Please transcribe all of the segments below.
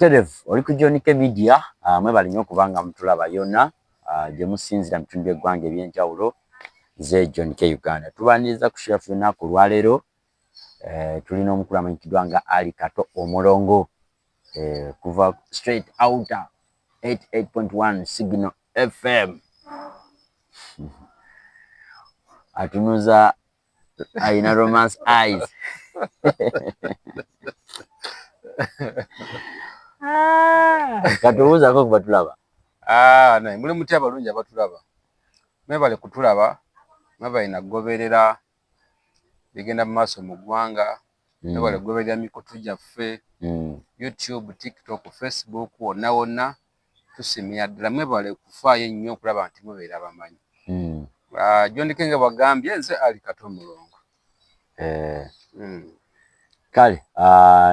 Buterevu oli ku John K Media, mwebale nnyo okuba nga mutulaba yonna gye musinzira mu bitundu by'eggwanga eby'enjawulo. Nze John K Uganda, tubaniriza ku show yaffe olunaku olwaleero. Tulina omukulu amanyikiddwa nga Ali Kato Omulongo, kuva straight outer 88.1 Signal FM, atunuza alina romance eyes. Katubuuzako kuba tulaba. Ah, naye muli mutya abalungi abatulaba? Mwebale kutulaba, mwebale nakugoberera bigenda mu maaso mu ggwanga. Mwebale kugoberera mikutu gyaffe, YouTube, TikTok, Facebook, wonna wonna tusimira ddala. Mwebale kufaayo ennyo okulaba nti mubeera abamanyi. Ah, John Kenge bwagambye, nze Ali Kato Mulongo. Kale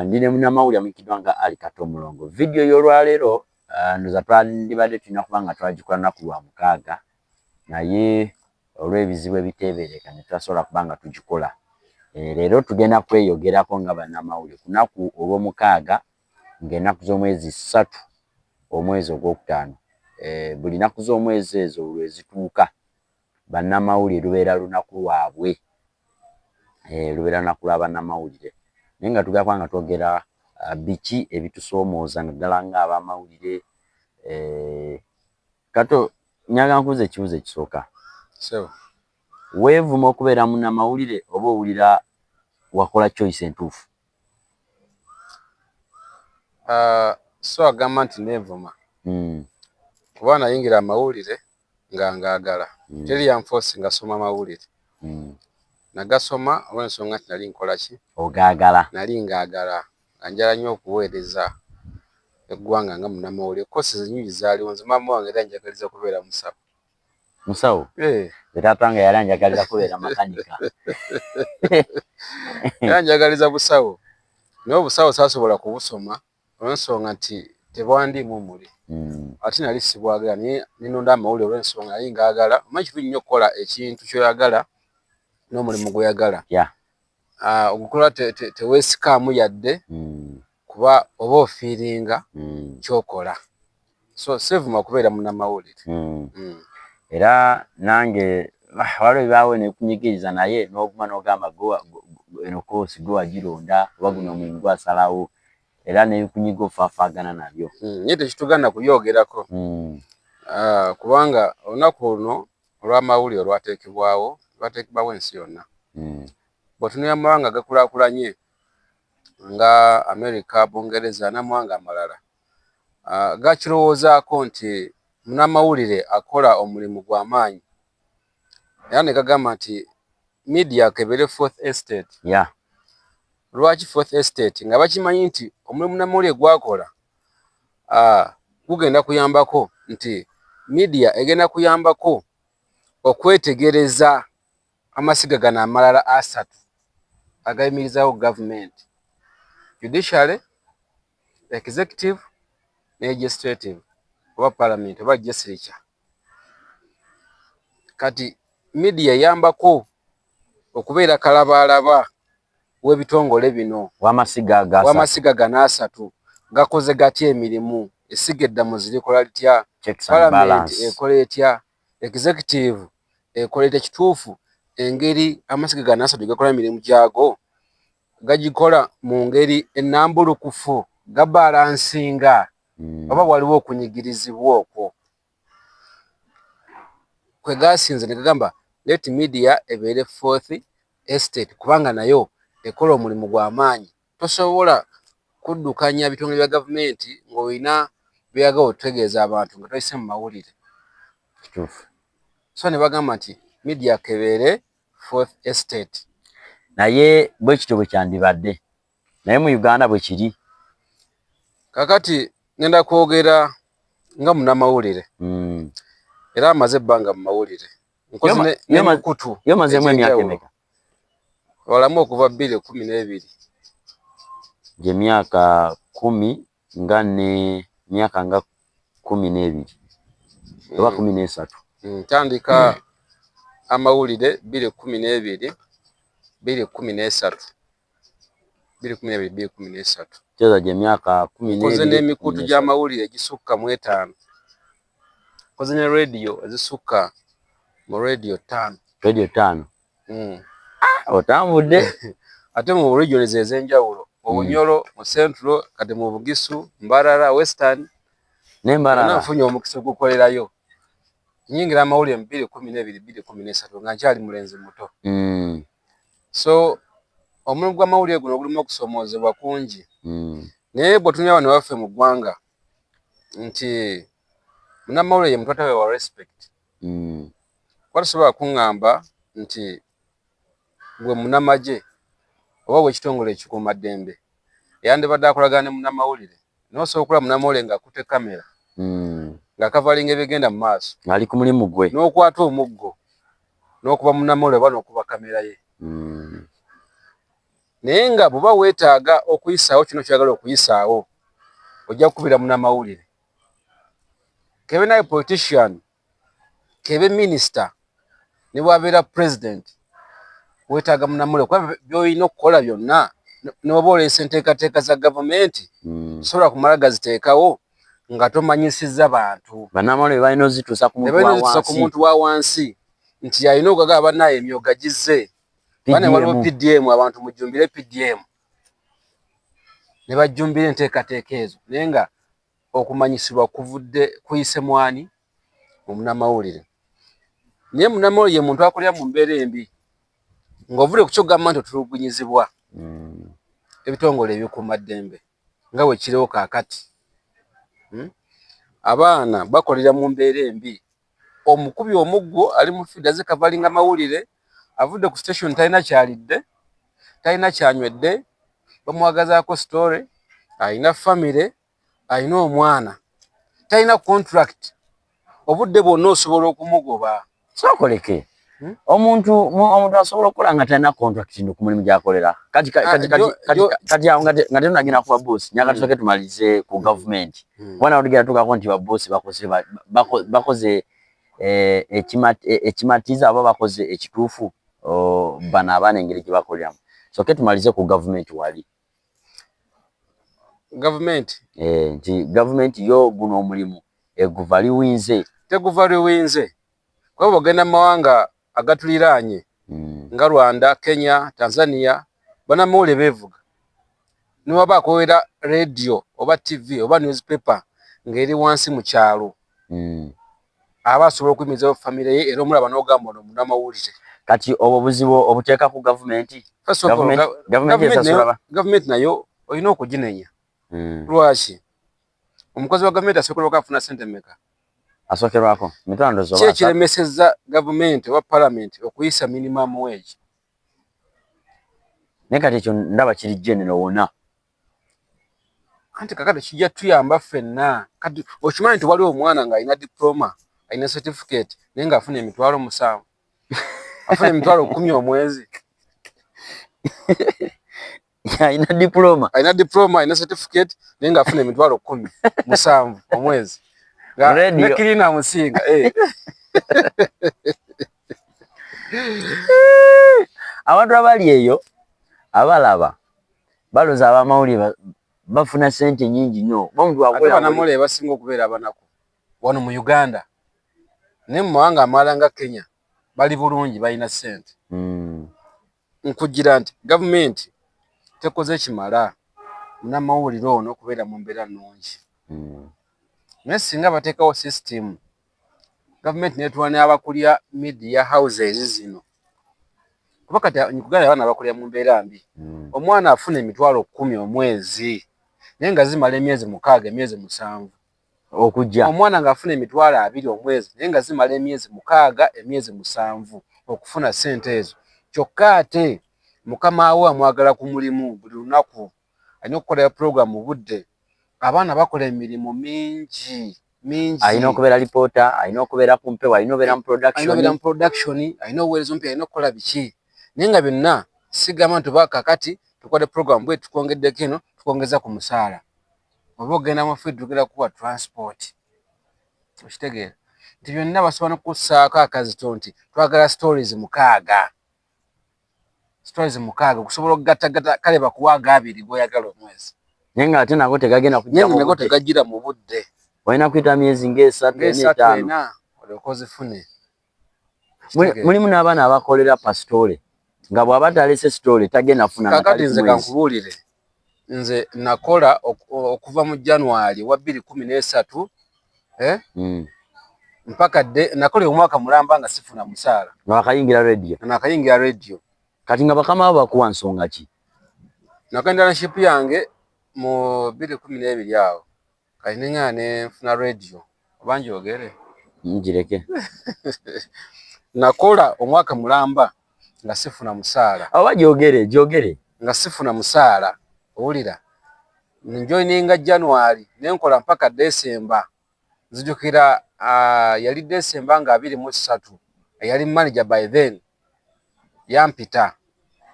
ndi ne munnamawulire amanyikiddwa nga Ali Kato Mulongo. Vidiyo y'olwaleero, ndowooza twandibadde tulina kuba nga twagikola lunaku lwa mukaaga, naye olw'ebizibu ebiteebereka ne tutasobola kuba nga tugikola. Leero tugenda kweyogerako nga bannamawulire ku lunaku olw'omukaaga, ng'ennaku z'omwezi 3 omwezi ogwokutaano. Buli nnaku z'omwezi ezo lwe zituuka, bannamawulire lubeera lunaku lwabwe, lubeera lunaku lwa bannamawulire, naye nga tugenda kuba nga twogera biki ebitusoomooza naddala ng'abamawulire. Kato, njagala nkubuuze ekibuuzo ekisooka. Ssebo. Weevuma okubeera munnamawulire oba owulira wakola choice entuufu? So agamba nti neevuma, kuba nayingira amawulire nga ngaagala. Teri yanforce nga soma mawulire. Nagasoma olw'ensonga nti nali nkola ki? Ogaagala. Nali ngaagala, nga njagala nnyo okuweereza eggwanga nga munnamawulire. Courses nnyingi zaaliwo. Nze maama wange era anjagaliza kubeera musawo. Musawo? Eh. Nze taata wange yali anjagalira kubeera makanika. Era anjagaliza busawo, naye obusawo saasobola kubusoma olw'ensonga nti tebwandiimu muli. Ate nali sibwagala, naye nenonda amawulire olw'ensonga nali ngaagala. Omanyi kirungi nnyo okukola ekintu ky'oyagala n'omulimu gw'oyagala. Ogukola teweesikaamu yadde, kuba oba ofeelinga ky'okola. So seevuma kubeera munnamawulire. Era nange waliwo ebibaawo nekunyigiriza, naye n'oguma n'ogamba eno course gwe wagironda oba guno omulimu gwasalawo, era nebikunyiga ofaafaagana nabyo. Naye tekitugaana kubyogerako, kubanga olunaku luno olw'amawulire olwateekebwawo, lwateekebwawo ensi yonna. Bw'otunuulira mu mawanga agakulaakulanye nga America, Bungereza n'amawanga amalala, gakirowoozaako nti munnamawulire akola omulimu gwa maanyi, era ne gagamba nti media kebeere fourth estate. Lwaki fourth estate? Nga bakimanyi nti omulimu munnamawulire gw'akola gugenda kuyambako nti media egenda kuyambako okwetegereza amasiga gano amalala asatu agayimirizaawo gavumenti: judiciary, executive ne legislative, oba parliament oba legislature. Kati media eyambako okubeera kalabaalaba w'ebitongole bino. W'amasiga. W'amasiga gano asatu gakoze gatya emirimu? Essiga eddamuzi likola litya? Parliament ekola etya? Executive ekola etya? Kituufu engeri amasiga gano asatu gakola emirimu gyago gagikola mu ngeri ennambulukufu, gabalancinga, oba waliwo okunyigirizibwa okwo kwe gasinze ne gagamba let media ebeere fourth estate, kubanga nayo ekola omulimu gwa maanyi. Tosobola kuddukanya bitongole bya gavumenti ng'olina by'oyagala otutegeeza abantu nga toyise mu mawulire. Kituufu. So ne bagamba nti media kebeere fourth estate. Naye bwe kityo bwe kyandibadde, naye mu Uganda bwe kiri? Kakati ngenda kwogera nga munnamawulire, era amaze ebbanga mu mawulire, nkoze n'emikutu. Yo omazeemu emyaka emeka? Walamu okuva 2012. Gyemyaka 10 nga ne myaka nga 12 oba 13. Ntandika amawulire 2012, 2013, 2012, 2013. Kitegeeza gy'emyaka kumi Nkoze n'ebiri, n'emikutu 13. gy'amawulire egisukka mu etaano. Nkoze ne rediyo ezisukka mu rediyo ttaano. Rediyo ttaano? Otambudde. Ate mu regions ez'enjawulo, mu Bunyoro, mu Central, kati mu Bugisu, Mbarara, Western. Ne Mbarara. Nfunye omukisa ogukolerayo. Nyingira amawulire mu 2012, 2013 nga nkyali mulenzi muto. So omulimu gw'amawulire guno gulimu okusoomoozebwa kungi. Naye bw'otunula wano waffe mu ggwanga nti munnamawulire ye muntu ataweebwa respect. Kuba tosobola kuŋŋamba nti gwe munnamagye oba ow'ekitongole ekikuumaddembe eyandibadde akolagana ne munnamawulire, naye osobola okulaba munnamawulire ng'akutte kamera ng'akavalinga ebigenda mu maaso, ng'ali ku mulimu gwe, n'okwata omuggo n'okuba munnamawulire oba n'okuba kamera ye. Naye nga bw'oba weetaaga okuyisaawo kino ky'oyagala okuyisaawo, ojja kukubira munnamawulire. K'ebe naye politician, k'ebe minisita, ne bw'abeera president, weetaaga munnamawulire kuba by'olina okukola byonna, ne bw'oba oleese enteekateeka za gavumenti, tosobola kumala gaziteekawo nga tomanyisizza bantu. Bannamawulire balina ozituusa ku muntu balina wa ozituusa ku wansi. muntu wa wansi nti alina okugamba bannaye emyoga gizze, bane waliwo PDM, abantu mujjumbire PDM, ne bajjumbira enteekateeka ezo, naye nga okumanyisibwa kuvudde kuyise mwani mu munnamawulire. Naye munnamawulire ye muntu akolera mu mbeera embi, ng'ovudde ku ky'okugamba nti otulugunyizibwa ebitongole ebikuumaddembe nga bwe kiriwo kaakati. Abaana bakolera mu mbeera embi, omukubi omuggo ali mu field azze kavalinga mawulire, avudde ku station talina kyalidde, talina kyanywedde, bamwagazaako story, alina famire, alina omwana, talina contract, obudde bwonna osobola okumugoba. Sookoleke. Omuntu asobola okukola nga talina contract no ku mulimu gy'akolera. Kati kati kati kati awo nga tetunagenda kuba boss, nyaka tusooke tumalize ku gavumenti. Kuba nawo tugenda tuukako nti ba boss bakoze ekimatiza oba bakoze ekituufu bano abaana engeri gye bakoleramu. Sooke tumalize ku gavumenti wali. Gavumenti? Nti gavumenti yo guno omulimu eguvaluwinze. Teguvaluwinze. Kuba bw'ogenda mu mawanga agatuliraanye nga Rwanda, Kenya, Tanzania, bannamawulire beevuga. Ne bw'aba akolera rediyo oba TV oba newspaper ng'eri wansi mu kyalo, aba asobola okuyimirizawo famire ye era omulaba n'ogamba ono munnamawulire. Kati obwo buzibu obuteeka ku gavumenti? Gavumenti esasula Gavumenti nayo olina okuginenya. Lwaki? Omukozi wa gavumenti asookerwako afuna ssente mmeka? Asookerwako mitwalo. Ki ekiremesezza gavumenti oba palamenti okuyisa minimum wage? Naye kati ekyo ndaba kiri general wonna. Anti kakati kijja tuyamba ffenna. Kati okimanyi nti waliwo omwana ng'alina diploma, alina certificate, naye ng'afuna 70,000, afuna 10,000 omwezi. Alina diploma. Alina diploma, alina certificate, naye ng'afuna 17,000 omwezi, ne kirina amusinga, eh. Abantu abali eyo abalaba balooza abamawulire bafuna sente nyingi nnyo. Banamawulire basinga okubeera abanaku wano mu Uganda, naye mu mawanga amalala nga Kenya bali bulungi, balina ssente. Nkugira nti gavumenti tekoze kimala munnamawulire ono okubeera mu mbeera nnungi. Naye singa bateekawo system, gavumenti netuwa n'abakulya media houses zino, kuba kati nkugambye abaana bakolera mu mbeera mbi. Omwana afuna 10,000 omwezi, naye nga zimala emyezi 6, emyezi 7. Okujja. Omwana ng'afuna 20,000 omwezi, naye nga zimala emyezi 6, emyezi 7 okufuna ssente ezo. Kyokka ate mukama we amwagala ku mulimu buli lunaku, alina okukolera puroguramu mu budde. Abaana bakola emirimu mingi mingi. Alina okubeera lipoota, alina okubeera ku mpewo, alina obeera mu production, alina mu production, alina obuweereza omupiira, alina okukola biki, naye nga byonna sigamba nti oba kakati tukwate program bwe tukwongeddeko eno, tukwongeza ku musaala, oba ogenda mu field tugenda kukuwa transport. Okitegeera nti byonna basobola nokussaako akazito nti twagala stories 6, stories 6 okusobola okugattagatta, kale bakuwa aga 20 g'oyagala omwezi. Naye nga ate nago tegagenda kujja mu budde. Tegajjira mu budde. Olina kuyita myezi ng'esatu ena etaano. Olyoke ozifune. Mulimu n'abaana abakolera pa sitole nga bw'aba talese sitole tagenda funa. Kakati nze kankubuulire, nze nakola okuva mu January wa 2013 mpaka de nakola omwaka mulamba nga sifuna musaala. Nga wakayingira radio. Nakayingira radio. Kati nga bakama bo bakuwa nsonga ki? Nakola internship yange mu 2012 awo. Kati nengenda ne nfuna radio. Oba njogere? Ngireke. Nakola omwaka mulamba nga sifuna musaala. Oba gyogere, gyogere. Nga sifuna musaala. Owulira? Njoininga January nenkola mpaka December. Nzijukira yali December nga 23. Eyali manager by then yampita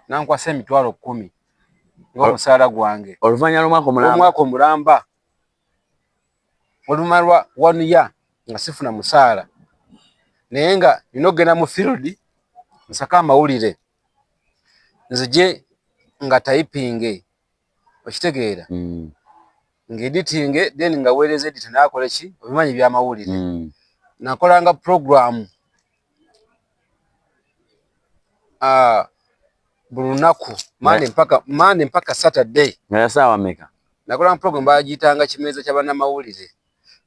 nankwasa 10,000 ng'omusaala gwange. Oluvannyuma lw'omwaka omulamba. Omwaka omulamba. Oluvannyuma lwa 1 year nga sifuna musaala. Naye nga nina okugenda mu field nsaka amawulire. Nzije nga typing. Okitegeera? Nga editing then nga weereza edit n'akola ki? Obimanyi by'amawulire. Nakolanga program buli lunaku Monday mpaka Saturday. Nga ya ssaawa mmeka? Nakolanga program bagiyitanga kimeeza kya bannamawulire.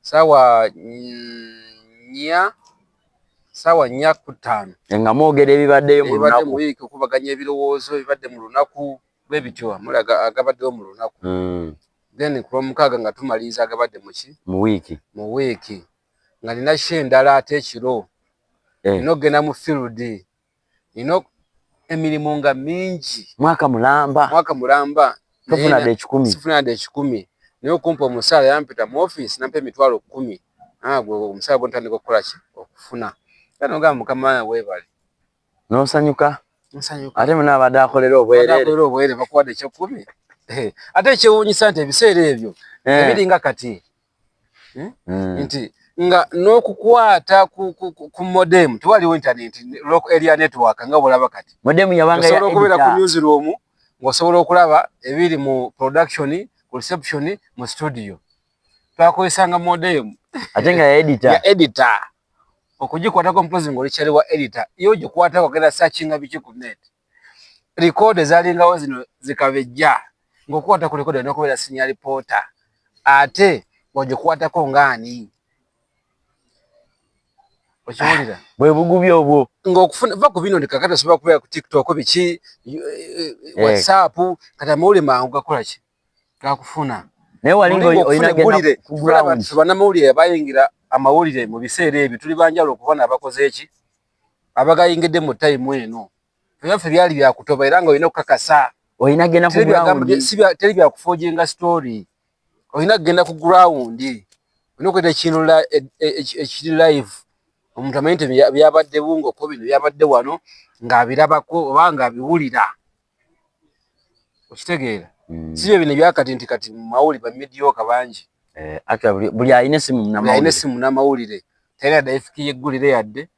Ssaawa 4:05. Nga mwogera ebibaddeyo mu Ebibadde lunaku. Mu wiiki, okubaganya ebirowoozo ebibadde mu lunaku bwe bityo amawulire agabaddewo mu lunaku. Then ku Lwomukaaga nga tumaliriza agabadde mu ki? Mu wiiki. Mu wiiki. Nga nina show endala ate ekiro. Nina okugenda mu field. Nina emirimu nga mingi. Mwaka mulamba. Mwaka mulamba. Tofuna dde 1,000. Sifuna dde 1,000. Naye okumpa omusaala yampita mu office n'ampa 10,000. Gwe omusaala gwe ntandika okukola ki? Okufuna. Era n'ogamba Mukama wange weebale. N'osanyuka. Nsanyuka. Ate munno abadde akolera obwereere. Akolera obwereere bakuwadde ekyekumi. Ate ekyewuunyisa nti ebiseera ebyo ebiringa kati nti nga n'okukwata ku modem tewaliwo internet, local area network nga bw'olaba kati. Modem yabanga ya Osobola okubeera ku editor. newsroom ng'osobola okulaba ebiri mu production, ku reception, mu studio. Twakozesanga modem. Ate nga ya editor. Ya editor. Okugikwatako mpozi ng'oli kyali wa editor. Yo ogikwatako ogenda searchinga biki ku net. Record ezaalingawo zino zikabejja. Ng'okukwata ku record olina okubeera senior reporter. Ate ng'ogikwatako ng'ani? Okiwulira? Bwe bugubi obwo. Ng'okufuna va ku bino nti kakati osobola kubeera ku TikTok biki, WhatsApp, kati amawulire mangu gakola ki? Gakufuna. Naye wali olina genda ku ground. Bannamawulire bayingira amawulire mu biseera ebyo tuli banjawulo okuba n'abakoze eki? Abagayingidde mu time eno. Byaffe byali byakutoba era nga olina okukakasa. Olina genda ku ground. Teri byakufoojinga story. Olina kugenda ku ground. Olina okuleeta ekintu ekiri live. Omuntu amanyi nti byabadde Bungokho bino byabadde wano ng'abirabako oba ng'abiwulira. Okitegeera? Si bye bino ebyakati nti kati mu mawulire ba mediocre bangi. Actually buli alina essimu Buli alina essimu n'amawulire. Talina yadde ifiki y'eggulire yadde,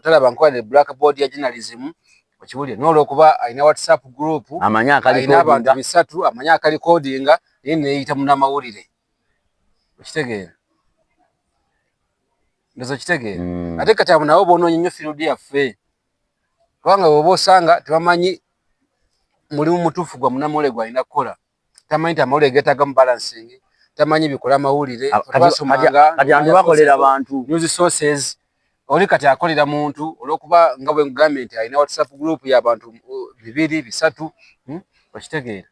talaba nko yadde blackboard ya journalism. Okiwulira? Naye olw'okuba alina WhatsApp group, amanyi alina abantu 300, amanyi akalikodinga, naye neeyita munnamawulire. Okitegeera? Ndowooza okitegeera? Ate kati abo nabo boonoonye nnyo field yaffe. Kubanga bw'oba osanga tebamanyi mulimu mutuufu gwa munnamawulire gw'alina kukola. Tamanyi nti amawulire geetaagamu balancing, tamanyi bikola mawulire. Twasomanga kati abantu bakolera bantu. News sources. Oli kati akolera muntu olw'okuba nga bwe nkugambye nti alina WhatsApp group y'abantu 2, 3, okitegeera?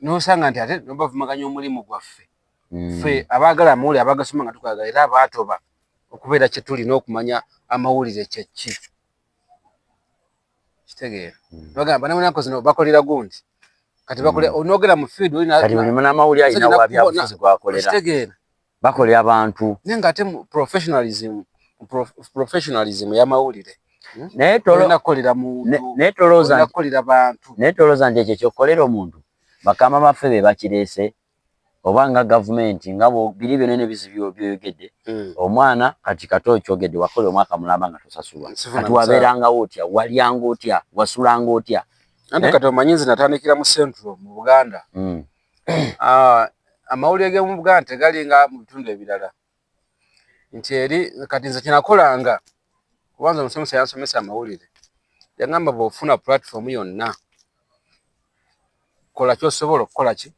N'osanga nti ate bavumaganya omulimu gwaffe. Ffe abaagala amawulire abagasoma nga tugaagala era abaatoba okubeera kye tuli n'okumanya amawulire kye ki. Kitegeera? Bagamba bannamawulire zino bakolera gundi. Kati bakolera onoogera mu field olina kati buli munnamawulire alina wa byabufuzi gw'akolera. Okitegeera? Bakolera bantu. Naye ng'ate mu professionalism y'amawulire. Naye tolina kukolera muntu. Naye tolowooza Olina kukolera bantu. Naye tolowooza nti ekyo ky'okolera omuntu bakama baffe be bakireese oba nga gavumenti nga biri byonna n'ebizibu by'oyogedde. Omwana kati kato okyogedde wakola omwaka mulamba nga tosasulwa. Kati wabeerangawo otya? Walyanga otya? Wasulanga otya? Anti Eh? kati omanyi nze natandikira mu Central mu Buganda. Ah, amawulire ge mu Buganda tegalinga mu bitundu ebirala. Nti eri kati nze kyenakolanga, kubanza omusomesa yansomesa amawulire, yagamba bw'ofuna platform yonna kola ky'osobola okukola, ki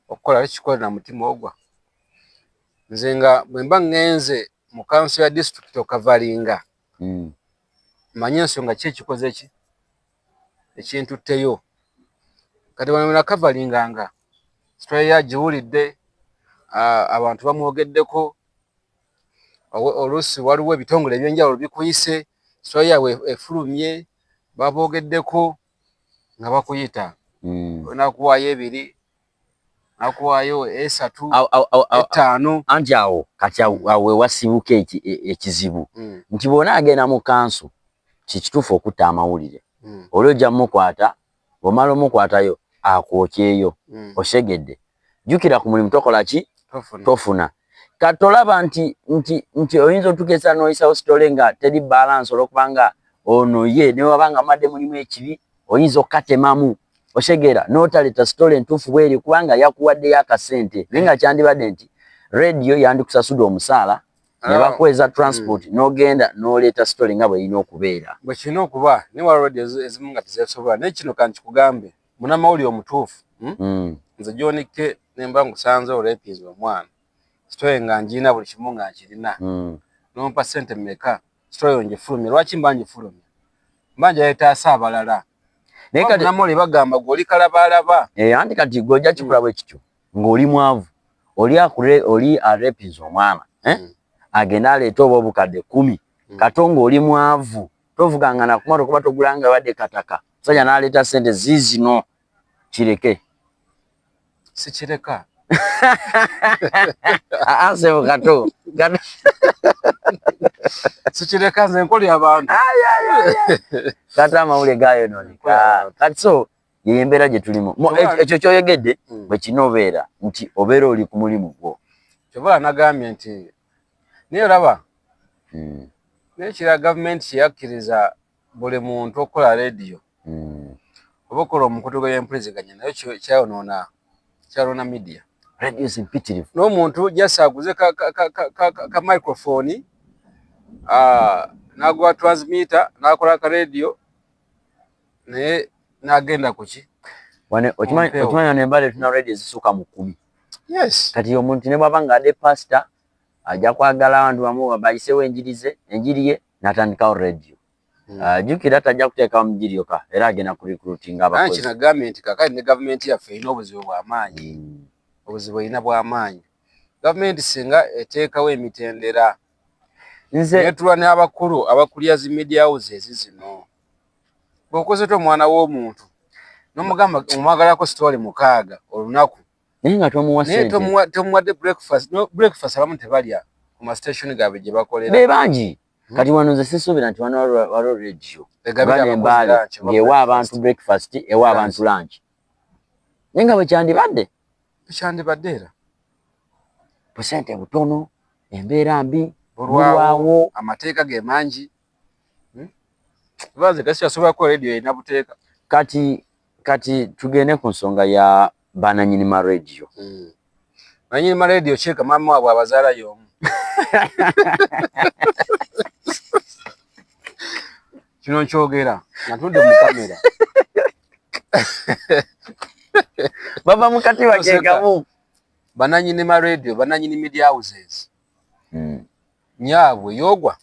okukola ate kikole na mutima ogwa. Nze nga bwe mba ŋŋenze mu council ya district okavalinga, manye ensonga ki ekikoze ki ekintutteyo. Kati wano nakavalinganga story yagiwulidde, abantu bamwogeddeko, oluusi waliwo ebitongole ebyenjawulo bikuyise, story yaabwe efulumye, baboogeddeko nga bakuyita. Nakuwaayo 2, nakuwaayo 3, 5. Anti awo kati awo wewasibuka ekizibu nti bw'ona agenda mu kanso, kikituufu okutta amawulire, oli ojja mukwata, bw'omala omukwatayo akwokyeyo. Osegedde, jjukira ku mulimu tokola ki? Tofuna. Tofuna. Kati tolaba nti oyinza otukeesa n'oyisawo story nga teri balance, olwokubanga ono ye ne waba nga madde mulimu ekibi oyinza okukatemamu, osegeera, n'otaleta story entuufu bweri, kubanga yakuwaddeyo akasente. Naye nga kyandibadde nti radio yandikusasudde omusaala ne bakuweza transport, n'ogenda n'oleeta story nga bw'erina okubeera. Bwe kirina okuba, naye waliwo radio ezimu nga tezeesobola. Naye kino kankikugambe, munnamawulire omutuufu, Nze John K nemba nkusanze olwepinza omwana, story nga ngirina, buli kimu nga nkirina, nompa ssente mmeka, story yo ngifulumya. Lwaki mba ngifulumya? Mba njayetaasa abalala. Naye kati munnamawulire bagamba gwe oli kalabalaba. Eh, anti kati gwe ojja kikola bwe kityo ng'oli mwavu, oli akure oli arepinza omwana, eh? Agenda aleete oba obukadde 10. Kato ng'oli mwavu, tovuganga nakumotoka kuba togulanga wadde kataka, musajja n'aleeta ssente ziizino, kireke. Sikireka. Aa, sebo Kato. Sikireka, nze nkolera abantu. Kati amawulire gayonooneka. Kati so yeyo embeera gye tulimu. Ekyo kyoyogedde bwe kirina obeera nti obeera oli ku mulimu gwo. Kyova nagambye nti naye olaba, naye kira gavumenti kyeyakkiriza buli muntu okukola rediyo oba okukola omukutu gw'empuliziganya, naye kyayonoona media. Radio zimpitirivu. N'omuntu just aguze ka microphone, n'agula transmitter, n'akola ka radio, naye n'agenda ku ki? Okimanyi wano embale tulina radio ezisukka mu 10. Yes. Kati omuntu ne bw'aba ng'adde pasita, ajja kwagala abantu bamu bayisewo enjiri ze, enjiri ye, n'atandikawo radio. Jjukira tajja kuteekawo mujiri yokka, era agenda ku recruiting abakozi. Anti nagambye nti kaakati ne gavumenti yaffe erina obuzibu bw'amaanyi. Obuzibu erina bw'amaanyi. Gavumenti singa eteekawo emitendera, Nze netulwa n'abakulu abakulira zi media houses zino. Bw'okoze otya omwana w'omuntu n'omugamba omwagalako story 6 olunaku, naye nga tomuwa naye ssente. Tomuwadde breakfast. No breakfast, abamu tebalya ku ma station gaabwe gye bakolera. Be bangi. Kati wano nze sisuubira nti wano waliwo radio Egabira oba abakozi n'embaale lunch oba ng'ewa breakfast. abantu breakfast, ewa abantu lunch, naye nga bwe kyandibadde. Kyandibadde era. Busente butono, embeera mbi. Bulwawo. Bulwawo. Amateeka ge mangi. Kuba nze gasikyasobola kukola radio erina buteeka. Kati tugende ku nsonga ya bananyini ma radio. Nanyini ma radio kireka maama waabwe abazaala y'omu. Kino nkyogera nga ntudde mu kamera. Bava mu katiba kekamu. Bananyini ma radio, bananyini media houses, nyaabwe yogwa,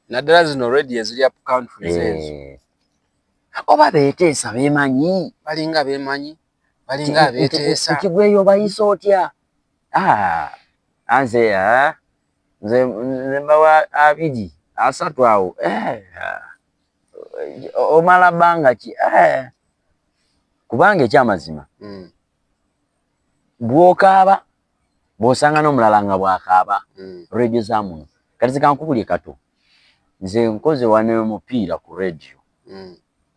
naddala zino radio eziri up countries ezo. Eh. Oba beeteesa, beemanyi. Balinga beemanyi, balinga abeeteesa. Ekigweyo bayisa otya? Ah, anze ah, nze mbawa 2, 3 awo, eh, ah, omala bbanga ki, eh. Kubanga ekyamazima, bw'okaaba bw'osanga n'omulala nga bw'akaaba. Radio za muno kati zikankubulye. Kato, nze nkoze wano omupiira ku radio.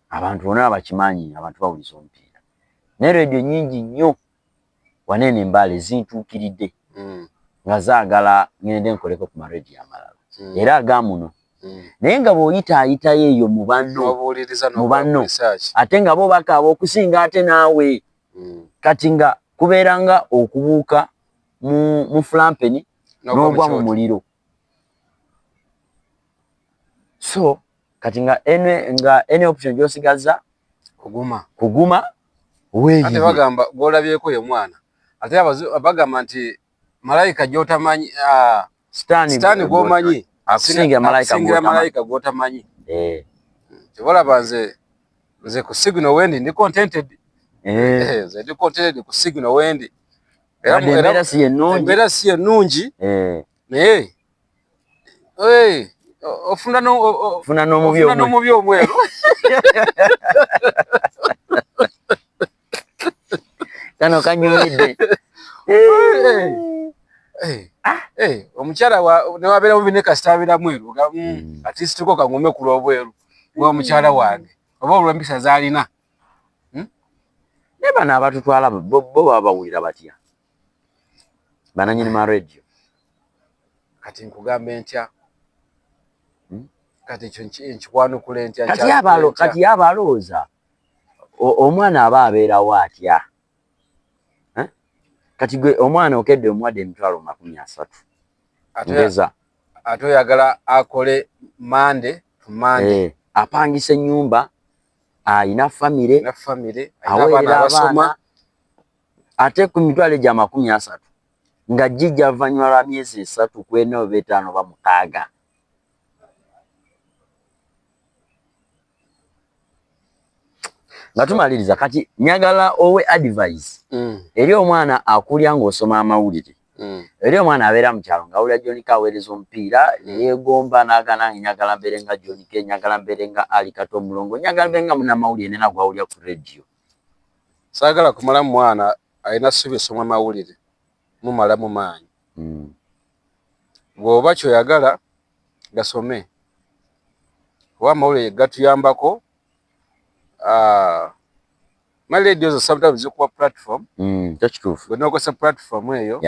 Abantu bonna bakimanyi, abantu bawuliza omupiira, naye radio nyingi nnyo waneeno embaala ezintuukiridde nga zaagala ngende nkoleko ku marediyo amalala, era aga muno. Naye nga bw'oyitaayitayo eyo mu banno, mu banno, ate nga bo bakaaba okusinga ate naawe. Kati nga kubeera nga okubuuka mu fulampeni n'ogwa mu muliro. So kati nga ene nga any option gy'osigaza kuguma, kuguma weeyiye. Ate bagamba gw'olabyeko ye mwana, ate bagamba nti malayika gy'otamanyi, ah, sitaani gw'omanyi akusingira malayika gw'otamanyi. Eh. Kyobalaba nze ku signal wendi ndi contented. Eh. Nze ndi contented ku signal wendi. Embeera si ennungi, embeera si ennungi, naye ofuna n'omubi omweru. Kano kanyumidde. Omukyala newabeera mubi ne kasita abeera mweru, at least ko kangume ku lw'obweru bw'omukyala wange oba olw'empisa z'alina. Naye bano abatutwala bo baba bawulira batya bananyini ma radio? Kati nkugambe ntya? Kati ekyo nkikwanukula ntya? Kati yaba alowooza omwana aba abeerawo atya? Kati gwe omwana okedde omuwadde 300,000 ngeza, ate oyagala akole Monday to Monday, apangisa ennyumba, ayina famire, aweerera abaana, ate ku 300,000 nga gijja luvannyuma lwa myezi 3 ku 4 oba 5 oba 6. Nga tumaliriza, kati njagala owe advice eri omwana akulya ng'osoma amawulire, eri omwana abeera mu kyalo ng'awulira John K aweereza omupiira, neyeegomba n'agana, njagala mbeere nga John K, njagala mbeere nga Ali Kato Omulongo, njagala mbeere nga munnamawulire nena gw'awulira ku radio. Saagala kumalamu mwana alina ssuubi esoma amawulire, mumalamu maanyi. Bw'oba ky'oyagala gasome, kuba amawulire gatuyambako. My radios sometimes zikuwa platform. Kituufu. Bwe n'okozesa platform eyo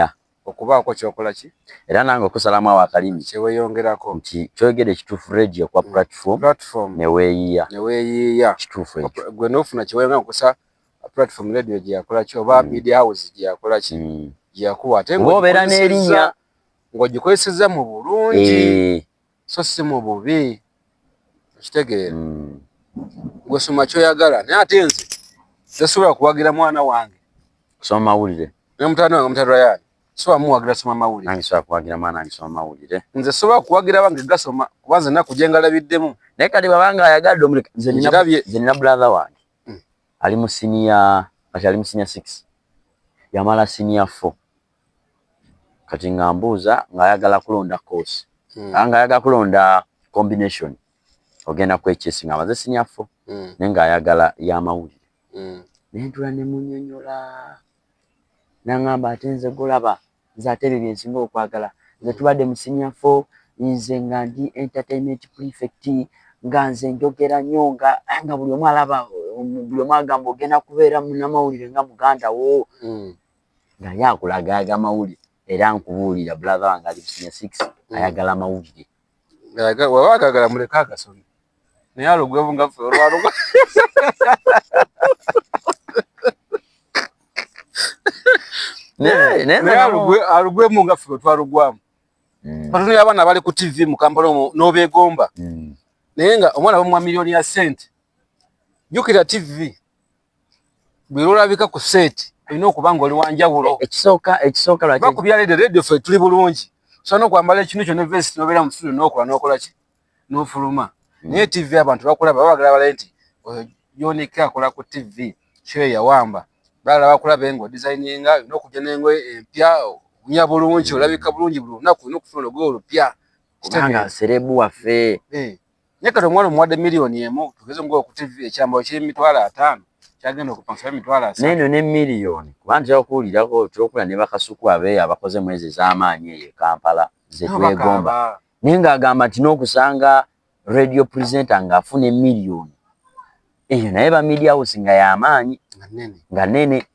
okubaako ky'okola ki, era nange okusalamu awo akalimi kyeweyongerako nti kyogere kituufu, radio kwa platform neweeyiya, neweeyiya. Kituufu ekyo. Gwe n'ofuna kyeweyongera okukozesa platform radio gye yakola ki oba media house gye yakola ki, gye yakuwa, ate ng'obeera n'erinnya ng'ogikozesezza mu bulungi so si mu bubi. Okitegeera? Gwe soma ky'oyagala, naye ate nze tesobola kuwagira mwana wange kusoma mawulire. Ne mutabani wange mutabani Ryan sobola muwagira soma mawulire. Nange sobola kuwagira mwana wange soma mawulire. Nze sobola kuwagira wange gasoma kuba nze nnaku gye ngalabiddemu. Naye kati bw'abanga ayagadde omuleka. Nze nina brother wange ali mu senior, kati ali mu senior 6, yamala senior 4, kati nga mbuuza ng'ayagala kulonda course, nga ayagala kulonda combination ogenda ku HS nga amaze senior 4, naye ng'ayagala y'amawulire. Naye ntula ne munnyonnyola, n'aŋŋamba ate nze golaba nze ate ebyo bye nsinga okwagala, nze tubadde mu senior 4, nze nga ndi entertainment prefect, nga nze njogera nnyo, nga buli omu alaba, buli omu agamba ogenda kubeera munnamawulire nga muganda wo, nga ye akulaga amawulire. Era nkubuulira, brother wange ali senior 6, ayagala amawulire. Waba agagala muleke agasome, naye alugwemu nga ffe olwalugwa. Naye alugwemu nga ffe twalugwamu. Batono abaana bali ku TV mu Kampala omwo n'obeegomba, naye nga omwana bamuwa miliyoni ya ssente. Jjukira TV bwe lwolabika ku set olina okuba nga oli wanjawulo. Ekisooka lwaki bakubya radio? Radio ffe tuli bulungi, osobola n'okwambala ekintu kyo ne vest n'obeera mu studio n'okola n'okola ki n'ofuluma. Naye TV abantu bakulaba, babagala balabe nti oyo John K akola ku TV, show yawamba. Balala bakulabe nga odesigninga, olina okujja n'engoye empya, obunya bulungi, olabika bulungi buli lunaku, olina okufuna olugoye olupya. Kubanga celeb waffe. Naye kati omwana omuwadde 1 million, tugeze nga ku TV ekyambalo kiri 50,000, kyagenda okupangisa 30,000. Neno ne miliyoni, kuba ntera okuwulirako tokula ne bakasuku abeeyo abakoze mwezi ez'amaanyi eyo e Kampala ze twegomba, naye ng'agamba nti n'okusanga radio presenter ng'afuna emiliyoni eyo, naye ba media house nga y'amaanyi nga nene,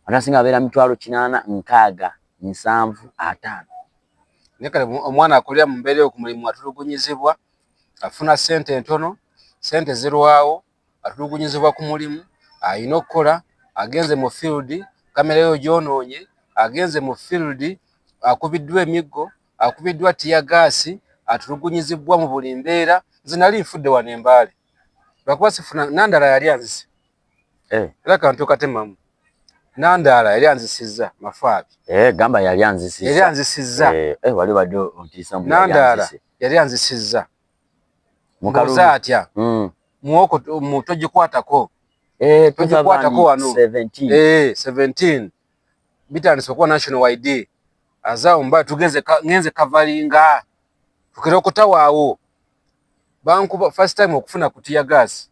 ate asinga abeera 800,000, 60,000, 70,000, 50. Naye kale omwana akulira mu mbeera eyo ku mulimu atulugunyizibwa, afuna ssente ntono, ssente zirwawo, atulugunyizibwa ku mulimu, alina okukola, agenze mu field, kamera yo gyonoonye, agenze mu field, akubiddwa emiggo, akubiddwa teargas, atulugunyizibbwa mu buli mbeera. Nze nali nfudde wano embaale lwakuba sifuna. Nandala yali anzise. Era kantu katemamu, Nandala yali anzisizza mafaabi. Gamba yali anzisizza. Yali anzisizza. Wali badde ontiisa. Nandala yali anzisizza. Mbuuza atya? Muwoko mu togikwatako. Togikwatako wano. 17. 17 bitandise okuba national ID azaawo mba tugenze ngenze kavalinga tukera okutawaawo bankuba first time okufuna ku tear gas,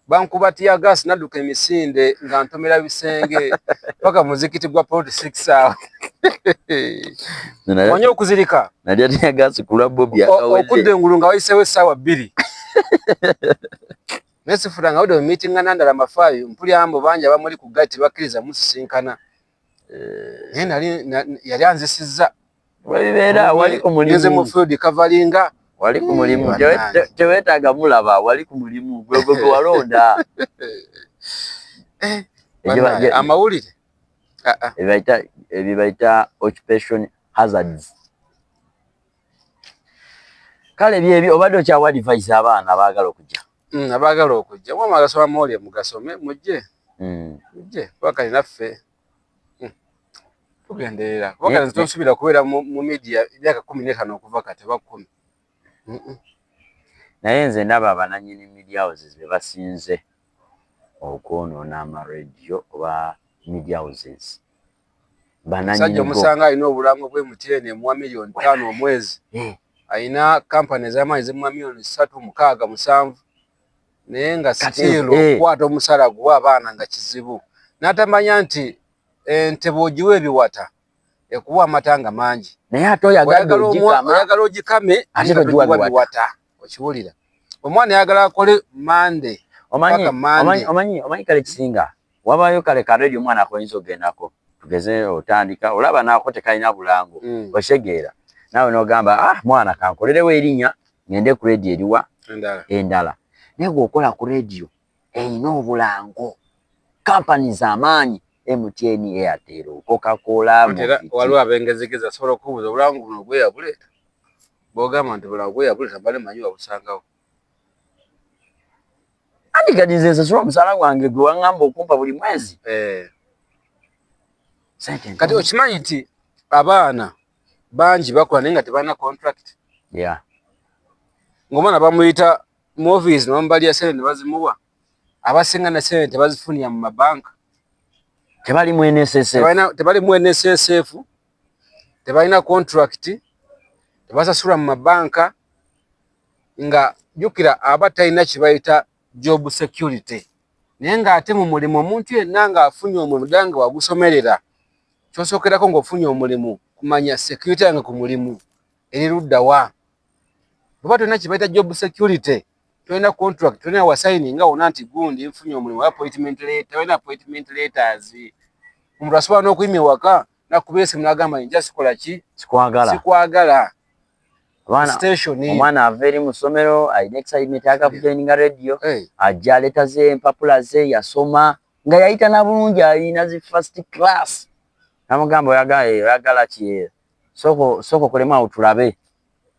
bankuba tear gas, nadduka emisinde nga ntomera bisenge paka muzikiti gwa plot 6 awo. Omanyi okuzirika Nalya tear gas ku lwa Bobi. Okudda engulu nga wayiseewo essaawa 2, naye sifuna budde mu meeting nga Nandala Mafaayo. Mpulira mbu bangi abamuli ku gati tebakkiriza musisinkana, naye nali yali anzisizza. Webibeera wali ku mulimu. Ngenze mu field kavalinga. Wali ku mulimu, teweetaaga mulaba, wali ku mulimu gwe gwe walonda. Amawulire. Ebyo bayita occupation hazards. Kale byebyo, obadde okyawa advice abaana abaagala okujja? Abaagala okujja, mwe mwagasoma amawulire, mugasome, mujje. Mujje kuba kale naffe tugenderera, kuba kale tonsuubira kubeera mu media emyaka 15 okuva kati oba 10. Naye nze ndaba abananyini media houses be basinze okwonoona amarediyo oba media houses. Omusajja omusanga alina obulango bwe MTN emuwa miliyoni 5 omwezi, alina kampani ez'amaanyi zimuwa miliyoni 3, 6, 7, naye nga still okukwata omusala guwa abaana nga kizibu, n'atamanya nti ente bw'ogiwa ebiwata ekuwa amata nga mangi. Naye ate oyagadde ogikama. Oyagala ogikame. Ate togiwa biwata. Okiwulira, omwana ayagala akole Mande. Omanyi kale kisinga wabayo kale ka radio omwana akoyinza ogendako, tugeze otandika olaba naako tekalina bulango. Okitegeera, naawe nogamba, "Ah, mwana kankolerewo erinnya ngende ku radio eriwa endala." Naye gweokola ku radio erina obulango, kampani z'amaanyi, MTN, Airtel, Coca-Cola. Waliwo abengezigezi asobola okubuuza, "Obulango buno gweyabuleeta?" Bwogamba nti bulango gweyabuleeta, mbale manyi wabusangawo. Anti kati nze nsasula omusaala gwange gwe waŋŋamba okumpa buli mwezi. Kati okimanyi nti abaana bangi bakola naye nga tebalina contract? Ng'omwana bamuyita mu office ne bamubalira sente ne bazimuwa, abasinga ne sente tebazifunira mu mabanka. Tebali mu NSSF. Tebali mu NSSF, tebalina contract, tebasasulwa mu mabanka. Nga jjukira aba talina kye bayita job security, naye ng'ate mu mulimu omuntu yenna ng'afunye omulimu ddala nga wagusomerera, kyosookerako ng'ofunye omulimu kumanya security yange ku mulimu eri ludda wa. Bw'oba tolina kye bayita job security, tolina contract, tolina wasayininga wonna nti gundi nfunye omulimu, appointment letter, tolina appointment letters, omuntu asobola n'okuyima ewaka nakubira esimu n'agamba, "Nja sikola ki?" Sikwagala. Sikwagala. Station. Omwana ava eri mu ssomero alina excitement, ayagala kujoininga radio, ajja aleeta ze empapula ze yasoma nga yayita na bulungi, alina zi first class, namugamba, "Oyagala ki? Sooka okolemu awo tulabe."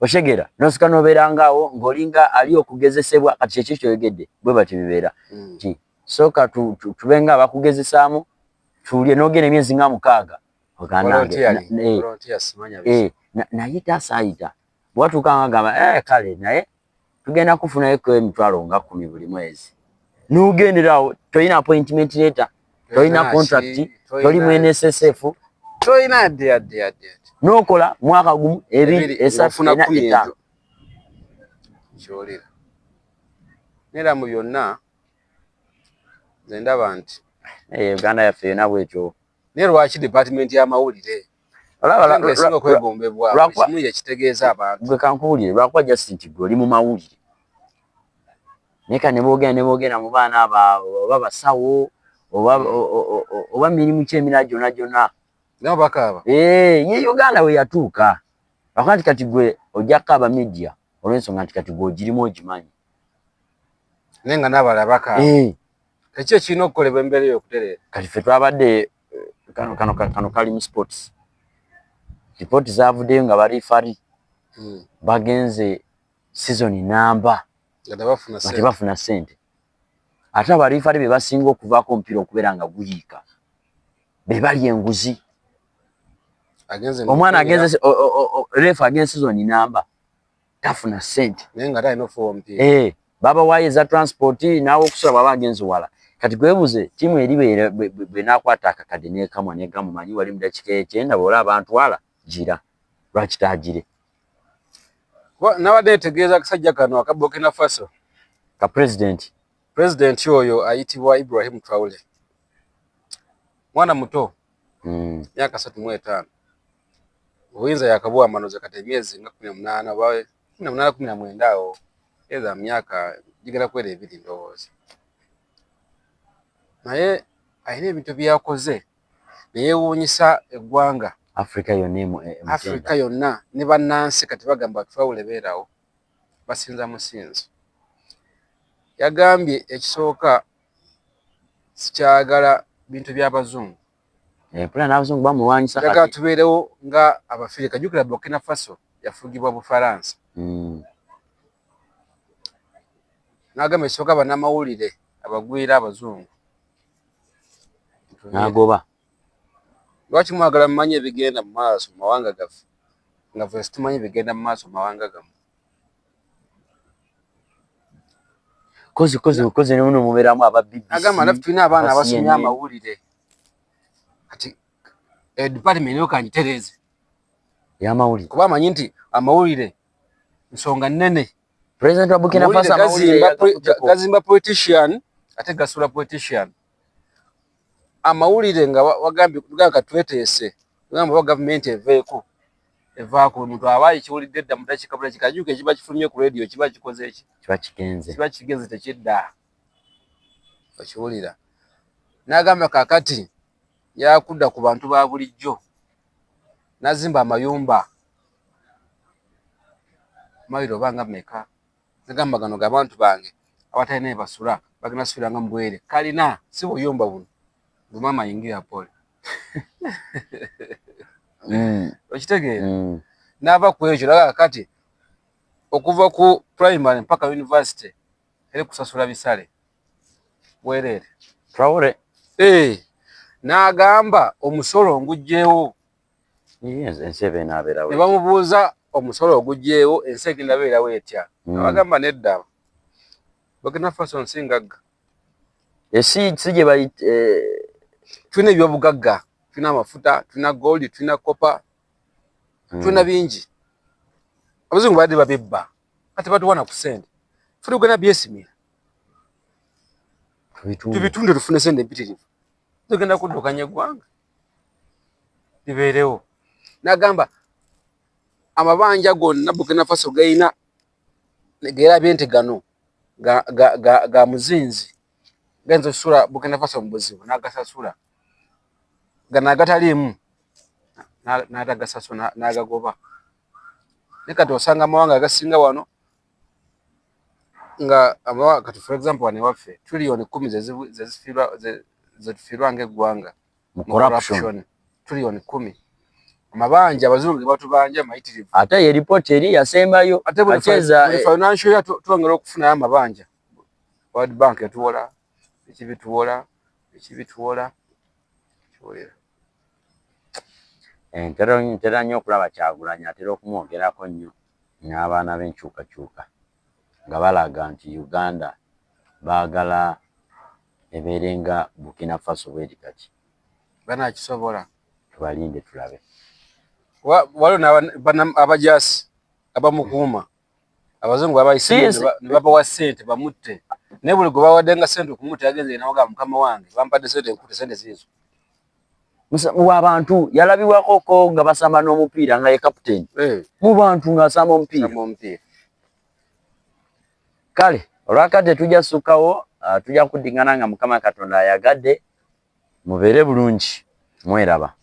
Oshegera nosika nobeerangaawo ng'olinga ali okugezesebwa. Kati kyekyo kyoyogedde bwe batyo bibeera nti sooka tube nga abakugezesaamu tulye, n'ogenda emyezi nga 6, naye tasaayita bwatuuka nga gamba, "Kale naye tugenda kufunayo emitwalo nga 10 buli mwezi," n'ogenderawo. Tolina appointment letter, tolina contract, toli mu NSSF. Tolina yadde yadde yadde. N'okola mwaka 1, 2, 3, 4, 5. Kyolera neera mu byonna nze ndaba nti Uganda yaffe yonna bwetyo. Naye lwaki department y'amawulire esinga okwegombebwa kimu yekitegeeza abantu? Gwe kankuwulire, lwakuba just nti gwe oli mu mawulire, naye ka ne boogenda mu baana abo oba basawo oba mirimu ki emirala gyonna gyonna. Nabo bakaaba. Ye Uganda we yatuuka. Lwakuba nti kati gwe ojja kukaaba media olw'ensonga nti kati gwe ogirimu ogimanyi. Naye nga n'abalala bakaaba. Eh. Kiki ekirina okukolebwa embeera eyo okutereera? Kati ffe twabadde kano kano kano kali mu sports. Ripooti zaavuddeyo nga barifari bagenze season namba nga tebafuna nga tebafuna ssente. Ate abarifari be basinga okuvaako omupiira okubeera nga guyiika. Be balya enguzi. Omwana agenze refa agenze season namba tafuna ssente. Naye nga ate alina okufuuwa omupiira. Eh, babawaayo eza transport n'awokusula bw'aba agenze wala. Kati gwebuze ttiimu eri bw'enaakwata akakadde n'ekamwa n'egamba omanyi wali mu ddakiika ekyenda bw'olaba bantwala gira lwaki taagire. Nabadde netegeeza akasajja kano aka Burkina Faso. Ka president. President oyo ayitibwa Ibrahim Traore. Mwana muto. Myaka 35. Obuyinza yakabuwa amanoze kati emyezi nga 18 oba 18 19 awo. Eza myaka gigenda kuwera ebiri ndowooza. Naye alina ebintu byakoze ne yeewuunyisa eggwanga. Afrika yonna emu Afrika yonna ne bannansi kati bagamba Traore beerawo basinza musinzo. Yagambye ekisooka sikyagala bintu by'abazungu. Mpulira n'abazungu bamulwanyisa kati. Njagala tubeerewo nga Abafirika. Jjukira Burkina Faso yafugibwa Bufaransa. N'agamba ekisooka bannamawulire abagwira abazungu. N'agoba. Lwaki mwagala mumanye ebigenda mu maaso mu mawanga gaffe nga ffe situmanyi bigenda mu maaso mu mawanga gammwe? Kozi kozi kozi ne muno mubeeramu aba BBC. Agamba naffe tulina abaana abasomye amawulire. Kati department eyo kangitereeze. Y'amawulire. Kuba amanyi nti amawulire nsonga nnene. President wa Burkina Faso amawulire gazimba politician ate gasula politician. Amawulire nga wagambye tugamba katweteese tugamba oba gavumenti eveeko evaako omuntu aba ekiwulidde dda mu dakiika budakiika ajuuka ekiba kifulumye ku radio kiba kikoze eki kiba kigenze kiba kigenze tekidda okiwulira. N'agamba kaakati yakudda ku bantu ba bulijjo n'azimba amayumba mayiro oba nga mmeka nagamba gano g'abantu bange abatalina we basula bagenda sulanga mu bwereere kalina si buyumba buno mbu maama yingira pole okitegeera. N'ava ku ekyo naga kati okuva ku primary mpaka university eri kusasula bisale bwereere. Traore. N'agamba omusolo ngugyewo. Ensi eba enaabeerawo. Ne bamubuuza omusolo ogugyewo ensi egenda beerawo etya? Abagamba nedda. Burkina Faso nsi ngagga. Ensi si gye bayita tulina ebyobugagga, tulina amafuta, tulina gold, tulina copper, tulina bingi. Abazungu badde babibba kati batuwana ku ssente. Ffe tugenda byesimira. Tubitunde tufune ssente empitirivu. Tugenda kuddukanya eggwanga libeerewo. N'agamba amabanja gonna Burkina Faso galina gerabye nti gano ga muzinzi gayinza okusula Burkina Faso mu buzibu n'agasasula. Gano agataliimu n'atagasasula n'agagoba. Naye kati osanga amawanga agasinga wano nga kati for example wano ewaffe trillion 10 zetufiirwa ng'eggwanga mu corruption. Trillion 10. Amabanja abazungu ge batubanja mayitirivu. Ate ye ripooti eri yasembayo. Ate buli financial year twongera okufunayo amabanja. World Bank etuwola, biki bituwola, biki bituwola. Kiwulira. Ntera nnyo okulaba Kyagulanyi atera okumwogerako nnyo n'abaana b'enkyukakyuka nga balaga nti Uganda baagala ebeere nga Burkina Faso bweri kati. Banaakisobola. Tubalinde tulabe. Waliwo abajaasi abamukuuma abazungu babayise ne babawa ssente bamutte naye buli gwe bawadde nga ssente okumutta yagenze n'agamba mukama wange bampadde ssente nkutte ssente ziizo. Wabantu yalabibwako ko nga basamba n'omupiira nga ye captain mu bantu ng'asamba omupiira. Kale olwakadde tujja sukkawo tujja kuddingana nga Mukama Katonda ayagadde. Mubeere bulungi mweraba.